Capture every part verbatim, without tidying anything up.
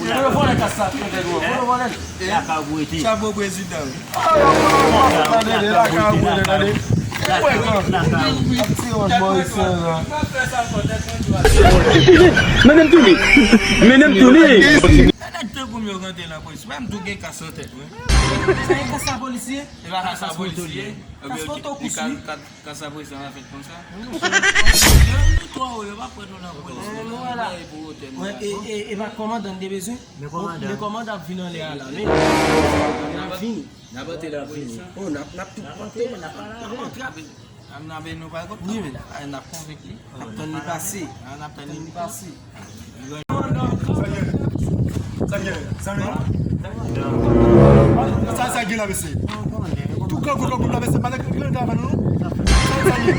Vòlè kas la, vòlè, vòlè. Chapo prezidan. Mennen m tounen. Mennen m tounen. Nèg tankou m yo rantre nan polis. Mwen m tou gen kas nan tèt mwen. Sa e kas sa polisye? E pa kas sa polisye. Kas moto kousi. Kas sa polisye an fèt konsa. Nou twa yo pa pran nou nan polis. Nou la. E pa kòmandan de bezwen. Men kòmandan ap vin anlè a la. Men n ap vini. N ap antre la vini. Oh, n ap, n ap tou. N ap antre, n ap antre. N ap, n ap, nou pa kontan. Wi, men n ap konvenk li. N ap tann li pase. N ap tann li pase. Sa gen, sa gen, zanmi. Sa, sa gen la, mesye. Tou kangou, kangou la, mesye. Pa nan kle, kle, kle, non. Sa, sa gen.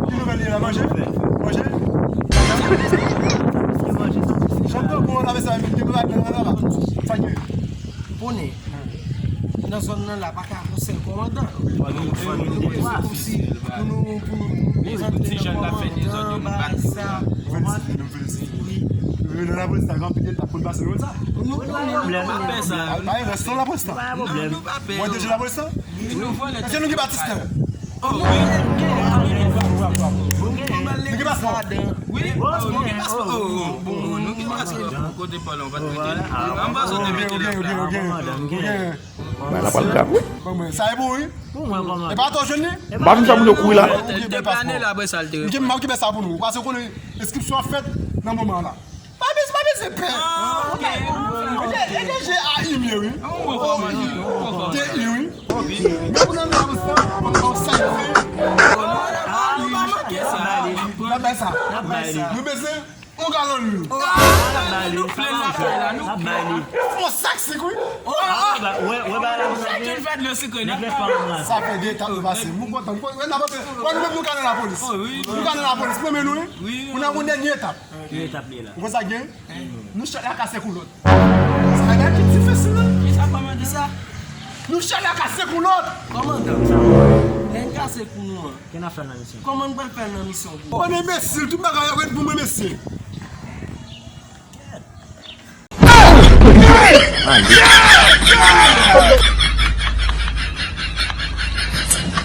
Ki nouvèl li la, manje? Manje? Janm tankou la, mesye, ki nouvèl la, la, la. Sa gen. Konnen, nan zòn nan la, pa ka yon sèl kòmandan. Fò nou, fò nou de twa. Pou nou, pou nou, pou nou prezante nan kòmandan, bagay sa. Nou felisite, nou felisite. Wi. Nan lapolis la, gen anpil etap pou n pase nan sa. Nou konnen, nou konnen. Pa gen rès nan lapolis la. Pa gen pwoblèm. Mwen deja lapolis la. Èske nou gen Batis la? Nèg ki pa fò. Wi, nou gen paspò. Bon, nou gen paspò. Kote pale, ou pa t rete. An pa sot mete lòt la. Bagay la pral grav, wi. Bon, mwen kòman? E pa atò jwenn li? M pa vin fè moun yo kouri la. Depi ane la, apre sa, l te reprann. M ki fè sa pou nou. Paske konnen enskripsyon ap fèt nan moman la. Pa bezwen, pa bezwen pè. Deje a imye, wi. Te i, wi. Men pou nan nan sa, sa, sa, sa. N ap bay sa. Nou bezwen yon galon lwil. Nou plen lakay la, nou plen. Fon sak sik, wi. Chak jou fè dlo sikre, n ap pale. Sa fè de etap nou pase. Mwen kontan. Mwen, mwen, mwen, nou menm nou ka nan lapolis. Nou ka nan lapolis. Mwen, men nou, wi. Wi. Pou n al yon dènye etap. Ki etap li la? Ou konn sa k gen? Nou chak la kase kou lòt. Sa bagay ki difisil, non? Kisa, kòman di sa? Nou chak la kase kou lòt. Kòmandan, lè n kase kou nou an, kòman n pral fè nan misyon pou ou? Bann enbesil, tout bagay ap ret pou mwen, mesye.